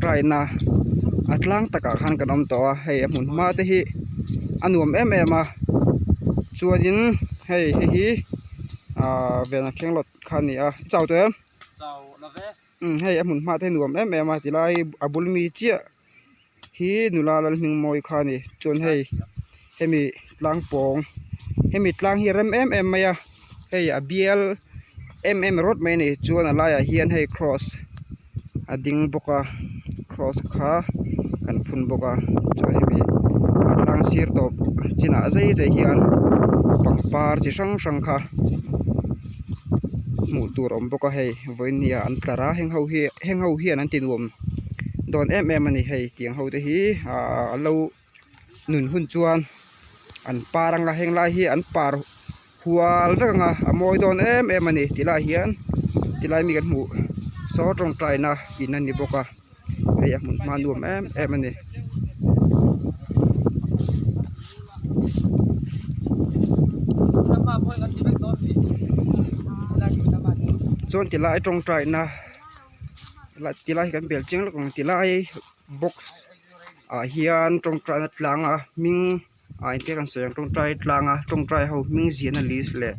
tawngtaina a tlang takah khan kan awm tawh a hei a hmun hma te hi a nuam em em a chuanin hei hei hi ahh vena khenglawt kha a ni a i chau tawh em umm hei a hmun hma te hi nuam em em a tilai a bul mi chiah hi nula lalhming mawi kha a ni chuan hei hemi tlang pawng hemi tlang hi a rem em em mai a hei a bial em em rawt mai a ni chuan a laiah hian hei cross a ding bawk a cross kha kan phun bawk a chuan hemi a tlang sir tawp chinah zai zai hian pangpar chi hrang hrang kha hmuh tur a awm bawk a hei vawiin ni ah an tlar a heng ho hi heng ho hian an ti nuam dawn em em a ni hei tiang ho te hi ahh an lo nun hun chuan an par anga heng lai hi an par hual vek anga a mawi dawn em em a ni ti lai hian ti lai mi kan hmuh saw tawngtai na in a ni bawk a hei a hmun hma nuam em em a ni. Chuan ti lai tawngtai na ti lai hi kan bel chiang lawk ang ti lai box ah hian tawngtai na tlang a hming ah engtia kan sawi ang tawngtai tlang a tawngtai ho hming ziahna list leh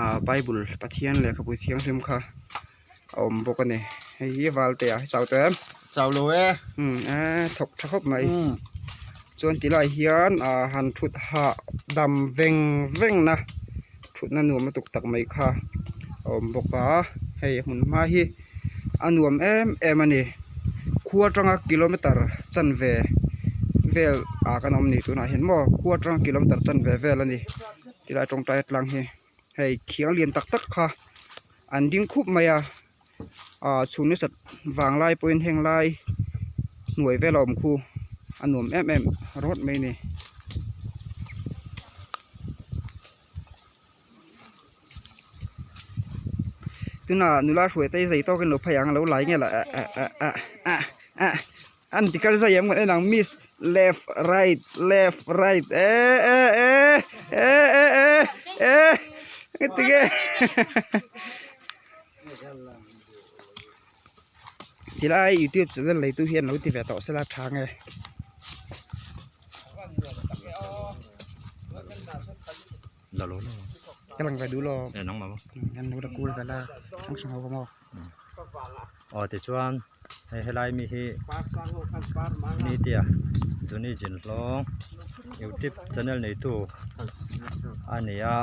ah bible pathian lehkhabu thianghlim kha a awm bawk a ni hei hi valte ah hi chau tawh em chau lo e umm e thawk tha khawp mai chuan ti lai hian ah han thut hah dam veng veng na thutna nuam lutuk tak mai kha a awm bawk a hei hmun hma hi a nuam em em a ni khua atanga kilometer chanve vel ah kan awm ni tunah hian maw khua atanga kilometer chanve vel a ni tilai tawngtai tlang hi hei khiang lian tak tak kha an ding khup mai a ah chhun ni sat vang lai pawhin heng lai hnuai vel a awm khu a nuam em em rawt mai a ni. Tunah nula hruai te hi zei tawkin lo phei ang a lo lai nge la ah ah ah ah ah ah an ti kal zai em kan en ang miss left right left right eh eh eh eh eh eh eh engati nge tilai youtube channel nei tu hian lo ti ve tawh sela tha nge. Ka lang ve duh lo an lo la kul vel a hrang hrang ho ka maw. Aw tichuan hei helai mi hi media Juni Jinhlawng youtube channel neitu a ni a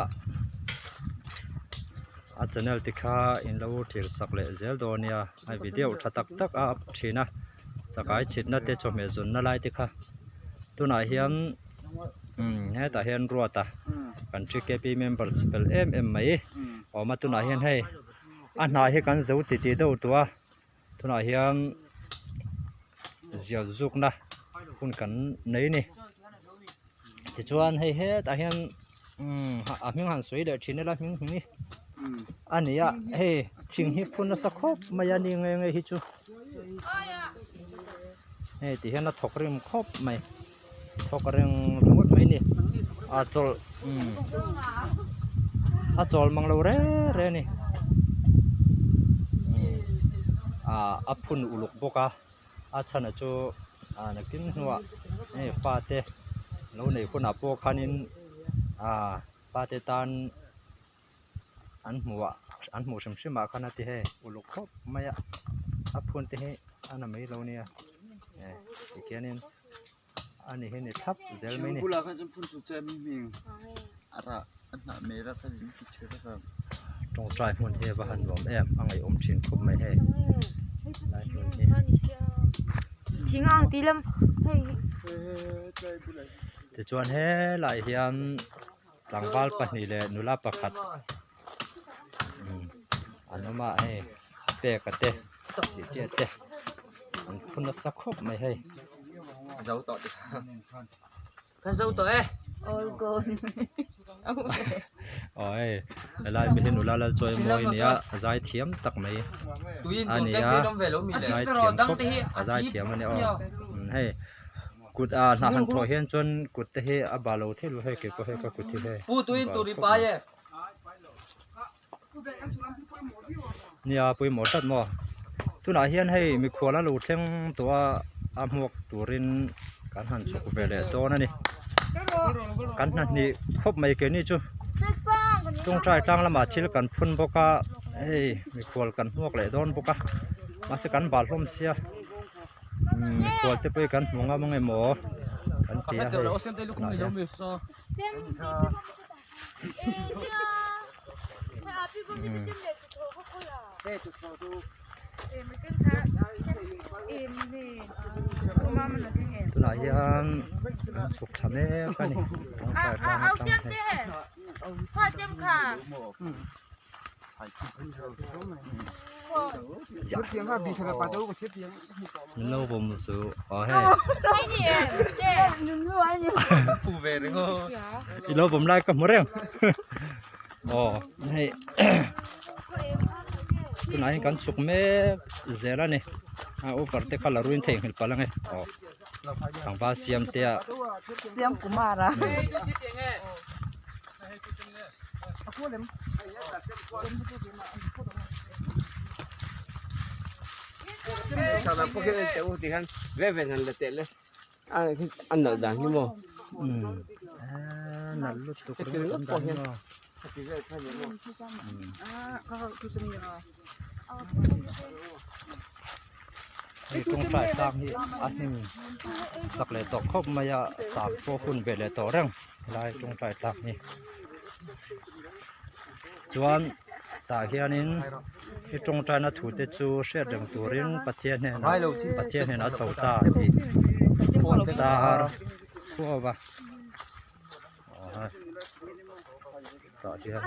a channel te kha in lo thlir sak leh zel dawn nia a video tha tak tak a up thin a chakai chhitna te chawhmeh zunna lai te kha tunah hian umm hetah hian Ruata kan TKP members fel em em mai a awm a tunah hian hei a hnah hi kan zo titih deuh tawh a tunah hian zial zukna hun kan nei a ni tichuan hei hetah hian umm a hming han sawi leh thin ila hming hming hi a ni a hei thing hi phun nasa khawp mai a ni nge nge hi chu hei ti hian a thawk rim khawp mai thawk reng ringawt mai a ni a chawlh umm a chawl mang lo reng reng a ni ah a phun uluk bawk a a chhan ah chu ah nakin hnuah hei fate lo neih hunah pawh khanin ah fate tan an hmuh ah an hmuh hrim hrim ah khan a ti hei uluk khawp mai a a phun te hi a na mai lo nia eh tikhianin ani hi ni thlap zel mai a ni. Tawngtai hmun hi a va han nuam em a ngaihawm thin khawp mai hei lai hmun hi. Tichuan helaiah hian. Tlangval pahnih leh nula pakhat an awm a hei peka te sihtea te an phu nasa khawp mai hei. Aw hei helai mi hi nula lal chawi mawi a ni a a zai thiam tak mai a ni a a zai thiam khawp a zai thiam a ni aw hei. Kut ah hnah han thawh hian chuan kut te hi a bal lo thei lo hei keipawh hei ka kut hi hei a bal khawp mai. Nia pawimawh tlat maw. Tunah hian hei mikhual a lo thleng tawh a a hmuak turin kan han chhuk ve leh dawn a ni. Kan hnahnih khawp mai keini chu tawngtai tlang lamah thil kan phun bawk a hei mikhual kan hmuak leh dawn bawk a mahse kan bal hlawm sia mikhual te pawh hi kan hmu ngam ang em aw kan ti a hei tunah hian. Tunah hian an chhuk thla mek a ni tawngtai tlang atang hei. Min lo vawm chu aw hei i lo vawm lai ka hmu reng aw hei tunah hian kan chhuk mek zel a ni a upar te kha la ruin theihnghilh palh ang e aw tlangval siam te ah. Hei tawngtai tlang hi a hnim chak leh tawh khawp mai a sang pawh hun ve leh tawh reng. Helai tawngtai tlak hi chuan tah hianin i tawngtaina thu te chu hriat reng turin Pathian hnenah Pathian hnenah a chho ta tih tar khuau a aw hai tah hian.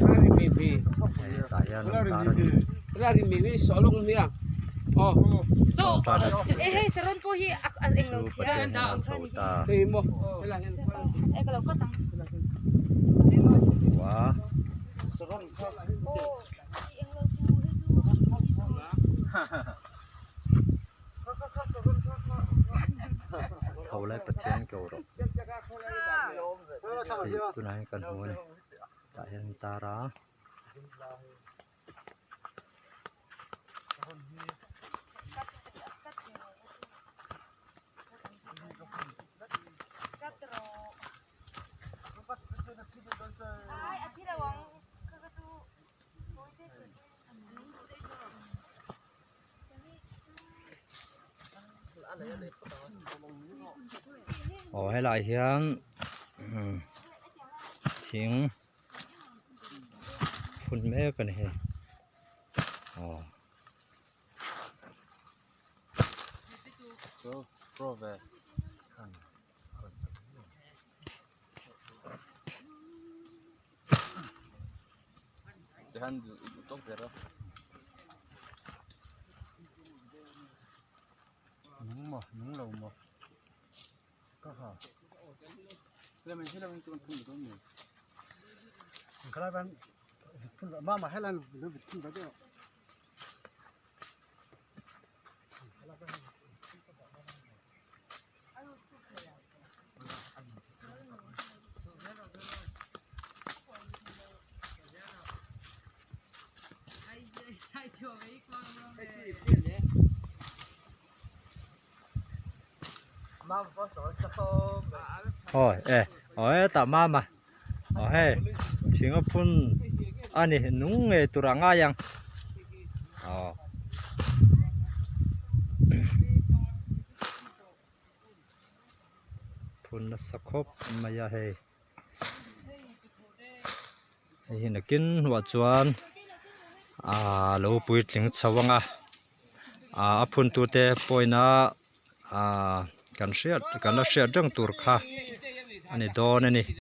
Hei tah hian an tar a ni. Tawngtaina thu te chu Pathian hnenah a chho ta a. Tho lai Pathian ko rawh tih tunah hian kan hmu a ni tah hian an tar a. Aw helai hian thing phun mek a ni hei aw. Nung maw nung lo maw ka ha Aw e aw e tah mama aw hei thing a phun a ni nung ngei tur a ngai ang aw. Phun nasa khawp mai a hei hei hi nakin hnuah chuan aaa lo puitling chho ang a aaa a phun tute pawhin a aaa kan hriat kan la hriat reng tur kha a ni dawn a ni.